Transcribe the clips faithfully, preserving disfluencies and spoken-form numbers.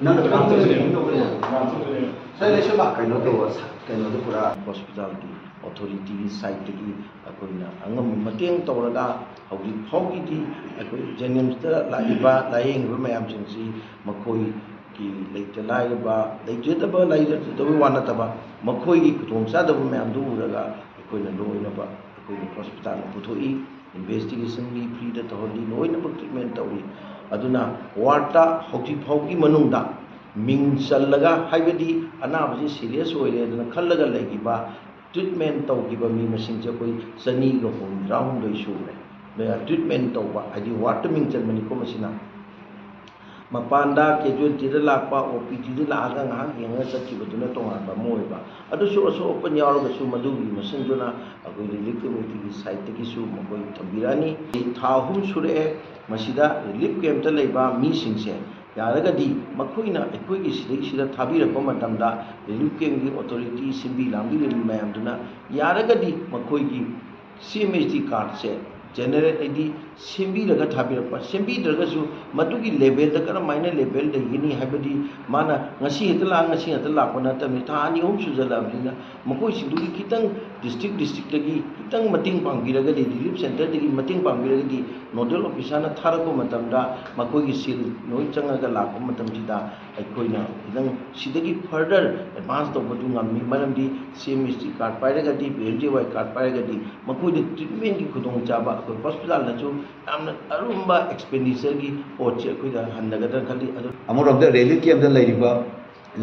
ꯅꯪꯅ ꯀꯩꯅꯣ ꯇꯧꯕ, ꯀꯩꯅꯣ ꯇꯧꯕ ꯁꯥ-, ꯀꯩꯅꯣꯗꯣ ꯄꯨꯔꯥ ꯍꯣꯁꯄꯤꯇꯥꯜꯒꯤ ꯑꯣꯊꯣꯔꯤꯇꯤꯒꯤ ꯁꯥꯏꯠꯇꯒꯤ ꯑꯩꯈꯣꯏꯅ ꯑꯉꯝꯕ ꯃꯇꯦꯡ ꯇꯧꯔꯒ ꯍꯧꯖꯤꯛ ꯐꯥꯎꯒꯤꯗꯤ ꯑꯩꯈꯣꯏ ꯖꯦꯅꯤꯝꯁꯇ ꯂꯥꯛꯏꯕ ꯂꯥꯏꯌꯦꯡꯉꯤꯕ ꯃꯌꯥꯝꯁꯤꯡꯁꯤ ꯃꯈꯣꯏꯒꯤ ꯂꯩꯇ ꯂꯥꯏꯔꯕ, ꯂꯩꯖꯗꯕ ꯂꯩꯖꯗꯕꯒꯤ ꯋꯥ ꯅꯠꯇꯕ, ꯃꯈꯣꯏꯒꯤ ꯈꯨꯗꯣꯡꯆꯥꯗꯕ ꯃꯌꯥꯝꯗꯨ ꯎꯔꯒ ꯑꯩꯈꯣꯏꯅ ꯂꯣꯏꯅꯕ ꯑꯩꯈꯣꯏꯒꯤ ꯍꯣꯁꯄꯤꯇꯥꯜꯅ ꯄꯨꯊꯣꯛꯏ꯫ ꯏꯟꯚꯦꯁꯇꯤꯒꯦꯁꯟꯒꯤ ꯐ꯭ꯔꯤꯗ ꯇꯧꯍꯜꯂꯤ, ꯂꯣꯏꯅꯃꯛ ꯇ꯭ꯔꯤꯠꯃꯦꯟ ꯇꯧꯏ꯫ ꯑꯗꯨꯅ ꯋꯥꯔꯗꯇ ꯍꯧꯖꯤꯛ ꯐꯥꯎꯒꯤ ꯃꯅꯨꯡꯗ ꯃꯤꯡ ꯆꯜꯂꯒ, ꯍꯥꯏꯕꯗꯤ ꯑꯅꯥꯕꯁꯤ ꯁꯤꯔꯤꯌꯁ ꯑꯣꯏꯔꯦꯗꯅ ꯈꯜꯂꯒ ꯂꯩꯈꯤꯕ, ꯇ꯭ꯔꯤꯠꯃꯦꯟ ꯇꯧꯈꯤꯕ ꯃꯤ ꯃꯁꯤꯡꯁꯦ ꯑꯩꯈꯣꯏ ꯆꯅꯤꯒ ꯍꯨꯝꯗ꯭ꯔꯥꯍꯨꯝꯗꯣꯏ ꯁꯨꯔꯦ꯫ ꯇ꯭ꯔꯤꯠꯃꯦꯟ ꯇꯧꯕ, ꯍꯥꯏꯗꯤ ꯋꯥꯔꯗꯇ ꯃꯤꯡ ꯆꯟꯕꯅꯤꯀꯣ ꯃꯁꯤꯅ꯫ ꯃꯄꯥꯟꯗ ꯀꯦꯖꯨꯋꯦꯜꯇꯤꯗ ꯂꯥꯛꯄ, ꯑꯣ ꯄꯤ ꯇꯤꯗ ꯂꯥꯛꯑꯒ ꯉꯥꯏꯍꯥꯛ ꯌꯦꯡꯉꯒ ꯆꯠꯈꯤꯕꯗꯨꯅ ꯇꯣꯉꯥꯟꯕ ꯑꯃ ꯑꯣꯏꯕ꯫ ꯑꯗꯨꯁꯨ ꯑꯁꯣꯛ ꯑꯄꯟ ꯌꯥꯎꯔꯒꯁꯨ ꯃꯗꯨꯒꯤ ꯃꯁꯤꯡꯗꯨꯅ ꯑꯩꯈꯣꯏ ꯔꯤꯂꯤꯐ ꯀꯃꯤꯇꯤꯒꯤ ꯁꯥꯏꯠꯇꯒꯤꯁꯨ ꯃꯈꯣꯏ ꯊꯝꯕꯤꯔꯛꯑꯅꯤ꯫ ꯊꯥ ꯑꯍꯨꯝ ꯁꯨꯔꯛꯑꯦ ꯃꯁꯤꯗ ꯔꯤꯂꯤꯐ ꯀꯦꯝꯞꯇ ꯂꯩꯕ ꯃꯤꯁꯤꯡꯁꯦ ꯌꯥꯔꯒꯗꯤ ꯃꯈꯣꯏꯅ ꯑꯩꯈꯣꯏꯒꯤ ꯁꯤꯗꯩꯁꯤꯗ ꯊꯥꯕꯤꯔꯛꯄ ꯃꯇꯝꯗ ꯔꯤꯂꯤꯐ ꯀꯦꯝꯞꯀꯤ ꯑꯣꯊꯣꯔꯤꯇꯤ ꯁꯤꯟꯕꯤ ꯂꯥꯡꯕꯤꯔꯤꯕ ꯃꯌꯥꯝꯗꯨꯅ ꯌꯥꯔꯒꯗꯤ ꯃꯈꯣꯏꯒꯤ ꯁꯤ ꯑꯦꯝ ꯑꯦꯁ ꯇꯤ ꯀꯥꯔꯠꯁꯦ ꯖꯦꯅꯦꯔꯦꯠ ꯍꯥꯏꯗꯤ ꯁꯦꯝꯕꯤꯔꯒ ꯊꯥꯕꯤꯔꯛꯄ, ꯁꯦꯝꯕꯤꯗ꯭ꯔꯒꯁꯨ ꯃꯗꯨꯒꯤ ꯂꯦꯚꯦꯜꯗ ꯀꯔꯝꯍꯥꯏꯅ ꯂꯦꯚꯦꯜ ꯂꯩꯒꯅꯤ ꯍꯥꯏꯕꯗꯤ ꯃꯥꯅ ꯉꯁꯤ ꯍꯦꯛꯇ ꯂꯥꯛ, ꯉꯁꯤ ꯍꯦꯛꯇ ꯂꯥꯛꯄ ꯅꯠꯇꯕꯅꯤ, ꯊꯥ ꯑꯅꯤ ꯑꯍꯨꯝ ꯁꯨꯖꯜꯂꯛꯑꯕꯅꯤꯅ ꯃꯈꯣꯏꯁꯤꯡꯗꯨꯒꯤ ꯈꯤꯇꯪ ꯗꯤꯁꯇ꯭ꯔꯤꯛ ꯗꯤꯁꯇ꯭ꯔꯤꯛꯇꯒꯤ ꯈꯤꯇꯪ ꯃꯇꯦꯡ ꯄꯥꯡꯕꯤꯔꯒꯗꯤ, ꯔꯤꯂꯤꯐ ꯁꯦꯟꯇꯔꯗꯒꯤ ꯃꯇꯦꯡ ꯄꯥꯡꯕꯤꯔꯒꯗꯤ, ꯅꯣꯗꯦꯜ ꯑꯣꯐꯤꯁꯥꯔꯅ ꯊꯥꯔꯛꯄ ꯃꯇꯝꯗ ꯃꯈꯣꯏꯒꯤ ꯁꯤꯜ ꯂꯣꯏ ꯆꯪꯉꯒ ꯂꯥꯛꯄ ꯃꯇꯝꯁꯤꯗ ꯑꯩꯈꯣꯏꯅ ꯈꯤꯇꯪ ꯁꯤꯗꯒꯤ ꯐꯔꯗꯔ ꯑꯦꯗꯚꯥꯟꯁ ꯇꯧꯕꯗꯨ ꯉꯝꯃꯤ꯫ ꯃꯔꯝꯗꯤ ꯁꯤ ꯑꯦꯝ ꯑꯦꯁ ꯇꯤ ꯀꯥꯔꯠ ꯄꯥꯏꯔꯒꯗꯤ, ꯄꯤ ꯑꯦꯝ ꯖꯦ ꯋꯥꯏ ꯀꯥꯔꯠ ꯄꯥꯏꯔꯒꯗꯤ ꯃꯈꯣꯏꯗ ꯇ꯭ꯔꯤꯠꯃꯦꯟꯒꯤ ꯈꯨꯗꯣꯡꯆꯥꯕ ꯑꯩꯈꯣꯏ ꯍꯣꯁꯄꯤꯇꯥꯜꯗꯁꯨ ꯌꯥꯝꯅ ꯑꯔꯨꯝꯕ ꯑꯦꯛꯁꯄꯦꯟꯗꯤꯆꯔꯒꯤ ꯄꯣꯠꯁꯦ ꯑꯩꯈꯣꯏꯗ ꯍꯟꯊꯒꯗ꯭ꯔꯥ ꯈꯜꯂꯤ꯫ ꯑꯗꯨ ꯑꯃꯔꯣꯝꯗ ꯔꯤꯂꯤꯐ ꯀꯦꯝꯞꯇ ꯂꯩꯔꯤꯕ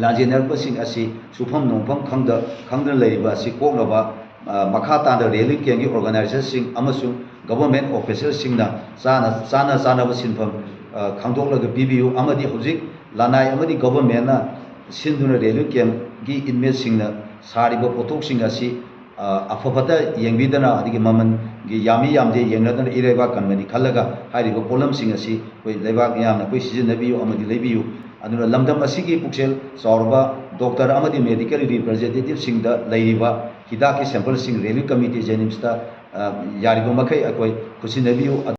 ꯂꯥꯟꯖꯦꯟꯅꯔꯛꯄꯁꯤꯡ ꯑꯁꯤ ꯁꯨꯐꯝ ꯅꯣꯝꯐꯝ ꯈꯪꯗ-, ꯈꯪꯗꯅ ꯂꯩꯔꯤꯕ ꯑꯁꯤ ꯀꯣꯛꯅꯕ, ꯑ, ꯃꯈꯥ ꯇꯥꯅ ꯔꯤꯂꯤꯐ ꯀꯦꯝꯞꯀꯤ ꯑꯣꯔꯒꯅꯥꯏꯖꯔꯁꯤꯡ ꯑꯃꯁꯨꯡ ꯒꯚꯔꯟꯃꯦꯟꯠ ꯑꯣꯐꯤꯁꯔꯁꯤꯡꯅ ꯆꯥꯅ, ꯆꯥꯅ ꯆꯥꯅꯕ ꯁꯤꯟꯐꯝ, ꯑ, ꯈꯪꯗꯣꯛꯂꯒ ꯄꯤꯕꯤꯌꯨ, ꯑꯃꯗꯤ ꯍꯧꯖꯤꯛ ꯂꯅꯥꯏ ꯑꯃꯗꯤ ꯒꯚꯔꯟꯃꯦꯟꯠꯅ ꯁꯤꯟꯗꯨꯅ ꯔꯤꯂꯤꯐ ꯀꯦꯝꯞꯀꯤ ꯏꯟꯃꯦꯠꯁꯤꯡꯅ ꯁꯥꯔꯤꯕ ꯄꯣꯠꯊꯣꯛꯁꯤꯡ ꯑꯁꯤ, ꯑ, ꯑꯐ ꯐꯠꯇ ꯌꯦꯡꯕꯤꯗꯅ, ꯑꯗꯒꯤ ꯃꯃꯜꯒꯤ ꯌꯥꯝꯃꯤ ꯌꯥꯝꯗꯦ ꯌꯦꯡꯅꯗꯅ ꯏꯔꯩꯕꯥꯛ ꯀꯟꯕꯅꯤ ꯈꯜꯂꯒ ꯍꯥꯏꯔꯤꯕ ꯄꯣꯠꯂꯝꯁꯤꯡ ꯑꯁꯤ ꯑꯩꯈꯣꯏ ꯂꯩꯕꯥꯛ ꯃꯤꯌꯥꯝꯅ ꯑꯩꯈꯣꯏ ꯁꯤꯖꯤꯟꯅꯕꯤꯌꯨ ꯑꯃꯗꯤ ꯂꯩꯕꯤꯌꯨ꯫ ꯑꯗꯨꯅ ꯂꯝꯗꯝ ꯑꯁꯤꯒꯤ ꯄꯨꯛꯆꯦꯜ ꯆꯥꯎꯔꯕ ꯗꯣꯛꯇꯔ ꯑꯃꯗꯤ ꯃꯦꯗꯤꯀꯦꯜ ꯔꯤꯄ꯭ꯔꯖꯦꯟꯇꯦꯇꯤꯚꯁꯤꯡꯗ ꯂꯩꯔꯤꯕ ꯍꯤꯗꯥꯛꯀꯤ ꯁꯦꯝꯄꯜꯁꯤꯡ ꯔꯤꯂꯤꯐ ꯀꯃꯤꯇꯤ ꯖꯦꯅꯤꯝꯁꯇ ꯌꯥꯔꯤꯕ ꯃꯈꯩ ꯑꯩꯈꯣꯏ ꯈꯨꯠꯁꯤꯟꯅꯕꯤꯌꯨ꯫